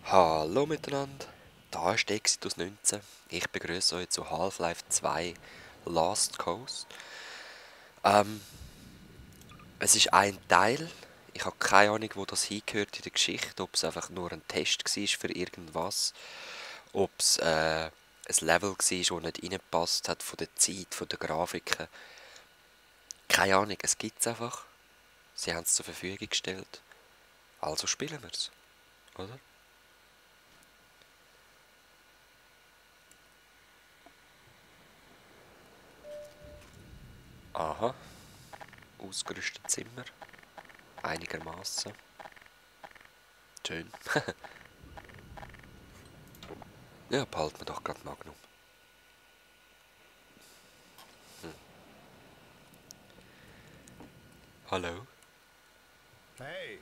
Hallo miteinander, da ist Exitus 19. Ich begrüße euch zu Half-Life 2 Last Coast. Ähm, Es ist ein Teil. Ich habe keine Ahnung, wo das hingehört in der Geschichte. Ob es einfach nur ein Test war für irgendwas. Ob es ein Level war, das nicht reingepasst hat von der Zeit, von den Grafiken. Keine Ahnung, es gibt es einfach. Sie haben es zur Verfügung gestellt. Also spielen wir es, oder? Aha, ausgerüstet Zimmer. Einigermaßen. Schön. Ja, behalten wir doch gerade Magnum. Hallo? Hey,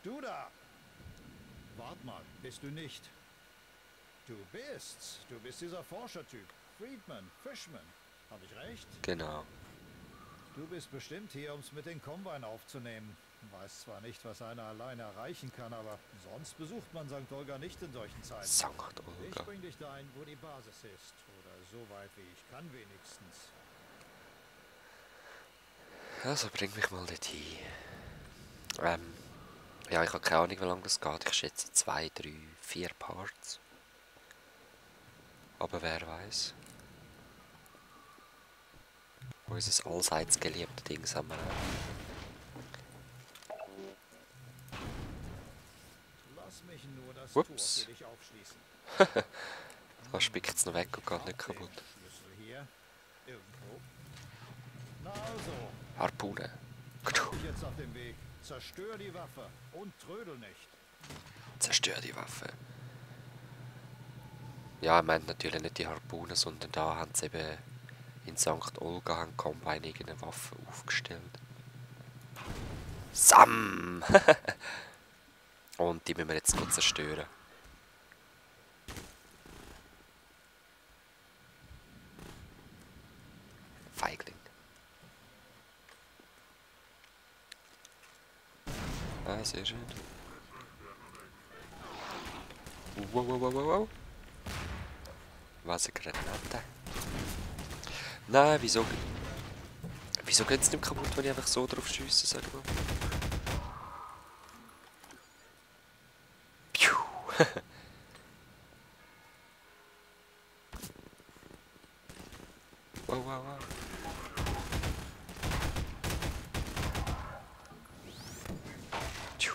du da! Wart mal, bist du nicht? Du bist's. Du bist dieser Forschertyp. Friedman, Fishman. Hab ich recht? Genau. Du bist bestimmt hier, um's mit den Combine aufzunehmen. Weiß zwar nicht, was einer alleine erreichen kann, aber sonst besucht man St. Olga nicht in solchen Zeiten. Sankt Ich Olga. bring dich dahin, wo die Basis ist. Oder so weit, wie ich kann wenigstens. Also bring mich mal dorthin. Ähm, ja, ich habe keine Ahnung, wie lange das geht. Ich schätze 2, 3, 4 Parts. Aber wer weiß. Unser allseits geliebtes Ding haben wir auch. Lass mich nur das Tor für Ups. dich aufschließen. Da spickt es noch weg Ich und geht nicht hab den kaputt. Schlüssel hier. Irgendwo. Na also, Harpune. mach dich jetzt auf den Weg. Zerstör die Waffe und trödel nicht. Zerstör die Waffe. Ja, er meint natürlich nicht die Harpune, sondern da haben sie eben in St. Olga haben Combine irgendeine Waffe aufgestellt. Sam! Und die müssen wir jetzt gut zerstören. Feigling. Ah, sehr schön. Wow, wow, wow, wow, wow. Was eine Granate. Nein, wieso? Wieso geht es nicht kaputt, wenn ich einfach so drauf schiesse, sag mal? Piu. Wow, wow, wow. Piu.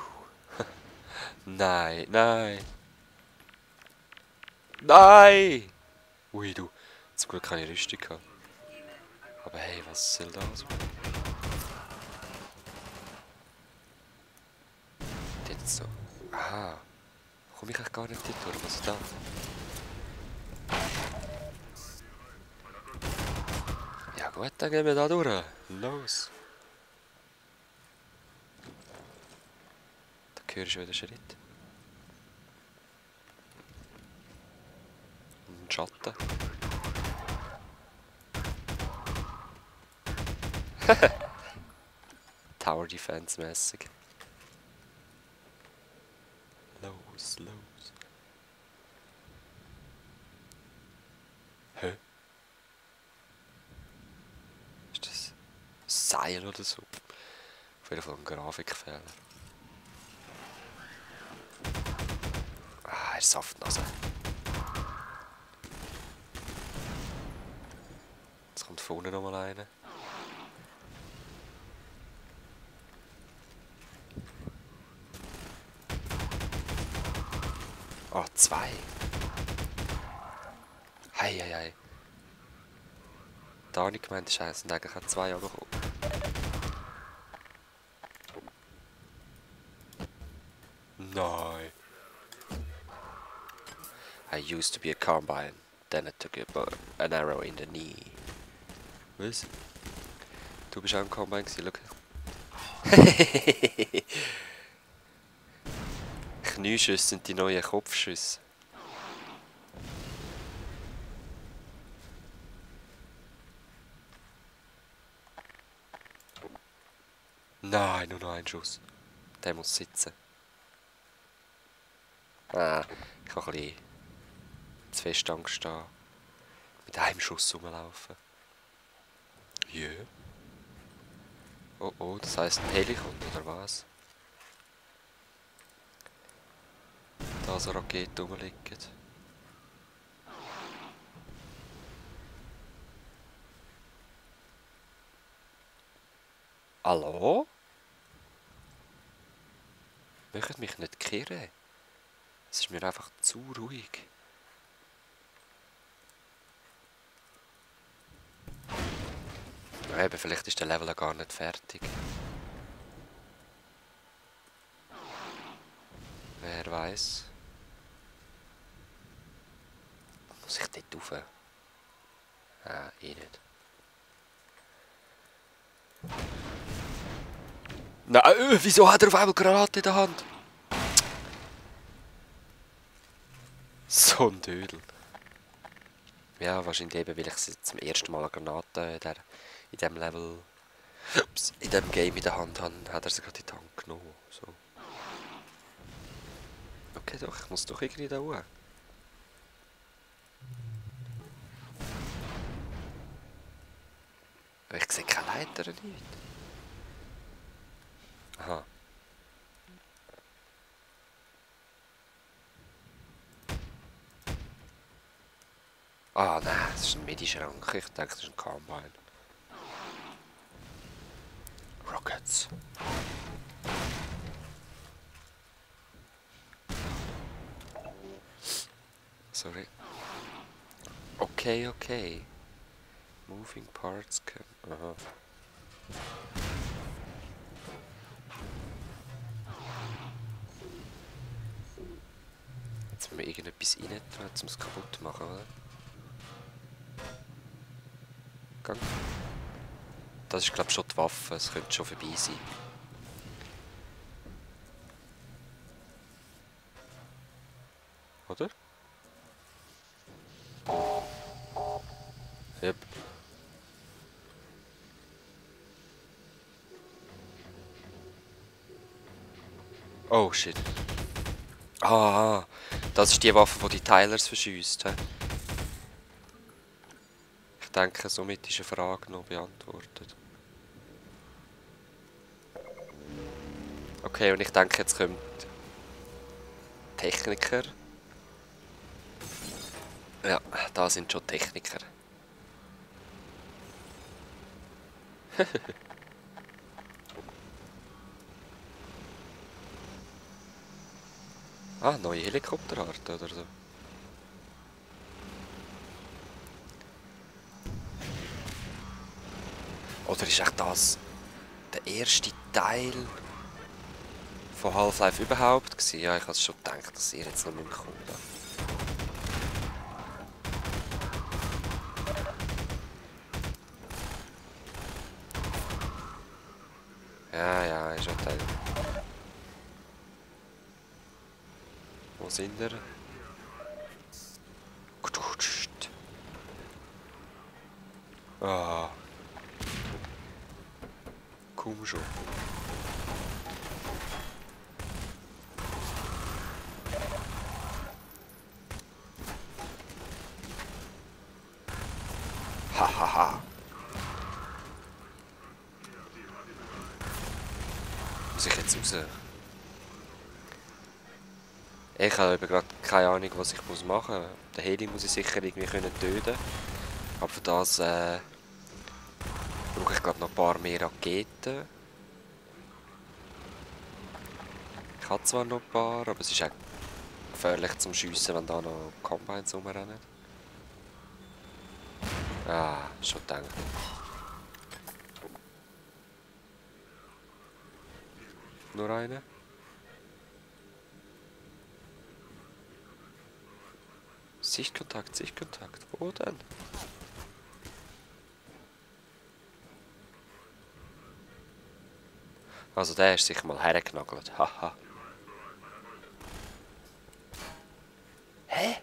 Nein, nein. Nein! Ui, du. Zum Glück keine Rüstung gehabt. Aber hey, was soll das? Jetzt so. Aha. Komme ich eigentlich gar nicht dort durch? Was ist da? Ja gut, dann gehen wir da durch. Los. Da höre ich wieder Schritt. Und ein Schatten. Tower Defense mäßig. Los, los. Hä? Ist das ein Seil oder so? Auf jeden Fall ein Grafikfehler. Ah, er ist Saftnase. Jetzt kommt vorne nochmal einer. Ah, zwei. Hei, hei, hei. Da habe ich gemeint, es sind eigentlich auch zwei angekommen. Nein. I used to be a Combine. Then I took an arrow in the knee. Was? Du bist auch ein Combine gewesen, schau. Knieschüsse sind die neuen Kopfschüsse. Nein, nur noch ein Schuss. Der muss sitzen. Ich habe ein bisschen zu fest Angst da. Mit einem Schuss rumlaufen. Jö. Yeah. Oh oh, das heisst ein Helikopter oder was? Da so Raketen rumliegen. Hallo? Möchtet mich nicht kehren? Es ist mir einfach zu ruhig. Ja, eben, vielleicht ist der Level gar nicht fertig. Wer weiß? Muss ich dort rauf? Ich nicht. Nein, wieso hat er auf einmal Granate in der Hand? So ein Dödel. Ja, wahrscheinlich eben, weil ich zum ersten Mal eine Granate in diesem Level, in diesem Game in der Hand habe, hat er sie gerade in die Hand genommen. So. Okay, doch, ich muss doch irgendwie da hoch. Ich sehe keine Leiter, nicht. Aha. Ah, nein, das ist ein Midi-Schrank. Ich denke, das ist ein Combine. Rockets. Sorry. Okay, okay. Moving parts can... Aha. Jetzt müssen wir irgendetwas rein tun, um es kaputt zu machen, oder? Gang. Das ist, glaube ich, schon die Waffe. Es könnte schon vorbei sein. Oder? Yep. Oh, shit. Ah, das ist die Waffe, die die Tylers verschießt. Ich denke, somit ist eine Frage noch beantwortet. Okay, und ich denke, jetzt kommt Techniker. Ja, da sind schon Techniker. Ah, neue Helikopterart oder so. Oder ist echt das der erste Teil von Half-Life überhaupt gewesen? Ja, ich habe schon gedacht, dass ihr jetzt noch nicht mehr kommt. Ja, ja, ist ein Teil. Wo sind wir? Ah. Komm schon. Hahaha. Muss ich jetzt raus? Ich habe gerade keine Ahnung, was ich machen muss. Den Heli muss ich sicher irgendwie töten. Aber für das brauche ich glaube noch ein paar mehr Raketen. Ich habe zwar noch ein paar, aber es ist auch gefährlich zum Schiessen, wenn da noch Combines rumrennen. Ah, schon gedacht. Nur eine? Sichtkontakt, Sichtkontakt. Wo denn? Also der ist sicher mal hergenagelt. Haha. Hä?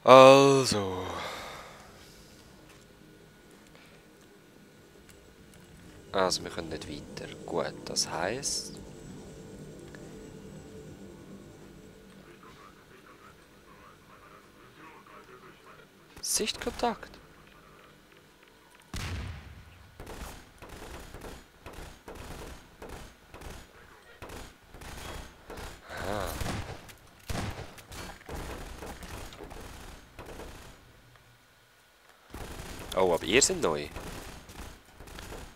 Also. Also wir können nicht weiter. Gut, das heisst... Sichtkontakt. Ah. Oh, aber ihr seid neu.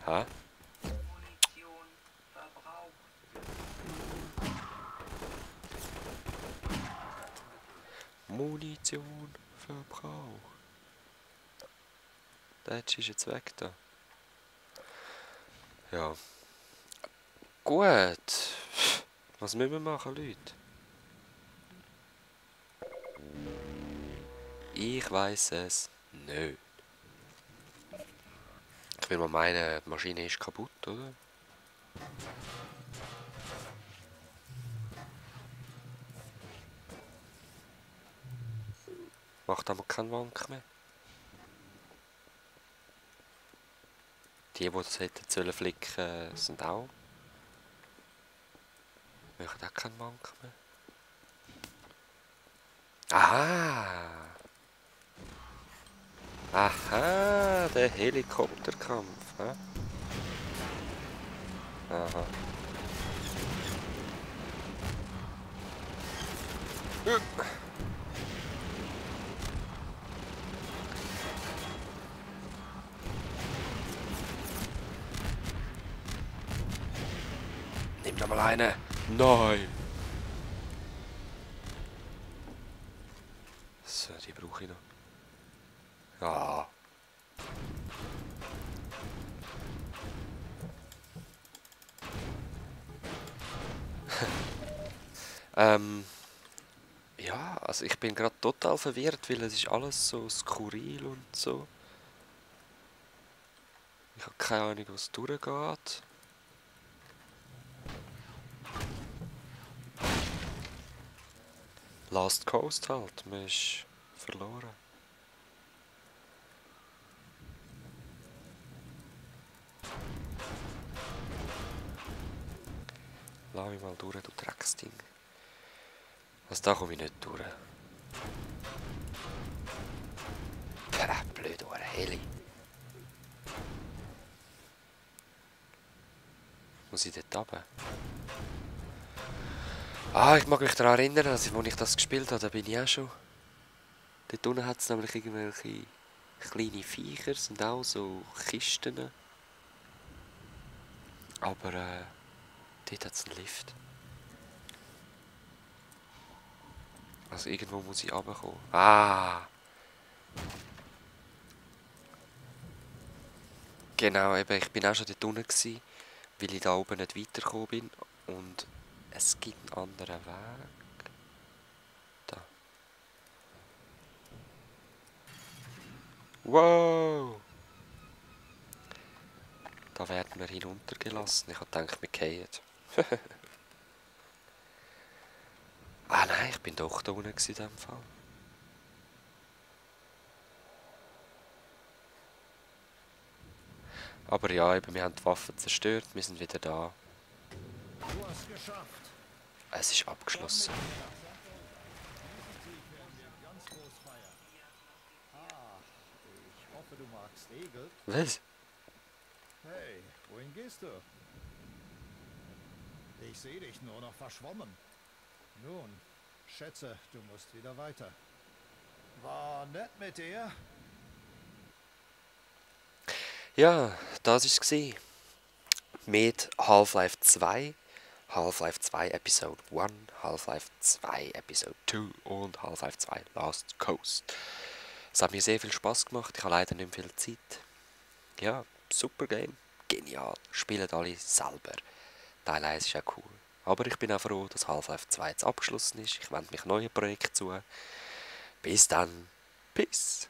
Hä? Munition verbraucht. Munition verbraucht. Der ist jetzt weg da. Ja. Gut. Was müssen wir machen, Leute? Ich weiß es nicht. Ich will mal meinen, die Maschine ist kaputt, oder? Macht aber keinen Wank mehr. Die das hätten sollen flicken, sind auch. Machen auch keinen Wank mehr. Aha! Aha, der Helikopterkampf. Hä? Aha. Nimm doch mal eine. Nein. So, die brauche ich noch. Ja. Ja, also ich bin gerade total verwirrt, weil es ist alles so skurril und so. Ich habe keine Ahnung, was durchgeht. Last Coast halt, man ist verloren. Lass mich mal durch, du Drecksding. Also da komme ich nicht durch. Pah, blöd, oder Heli. Muss ich dort runter? Ah, ich mag mich daran erinnern, als ich das gespielt habe, da bin ich auch schon. Dort unten hat es nämlich irgendwelche kleine Viecher, sind auch so Kisten. Aber dort hat es einen Lift. Also irgendwo muss ich runterkommen. Ah! Genau, eben, ich bin auch schon dort unten gewesen, weil ich da oben nicht weitergekommen bin. Und es gibt einen anderen Weg. Da. Wow! Da werden wir hinuntergelassen. Ich habe gedacht, wir fallen. Ah nein, ich bin doch da unten in diesem Fall. Aber ja, eben, wir haben die Waffen zerstört, wir sind wieder da. Du hast geschafft. Es ist abgeschlossen. Sieg werden wir ganz groß feiern. Ah, ich hoffe, du magst Egel. Was? Hey, wohin gehst du? Ich sehe dich nur noch verschwommen. Nun, schätze, du musst wieder weiter. War nett mit dir. Ja, das war es. Mit Half-Life 2, Half-Life 2 Episode 1, Half-Life 2 Episode 2 und Half-Life 2 Last Coast. Es hat mir sehr viel Spaß gemacht, ich habe leider nicht mehr viel Zeit. Ja, super Game, genial, spielen alle selber. Teil 1 ist auch cool. Aber ich bin auch froh, dass Half-Life 2 jetzt abgeschlossen ist. Ich wende mich neuen Projekten zu. Bis dann. Peace.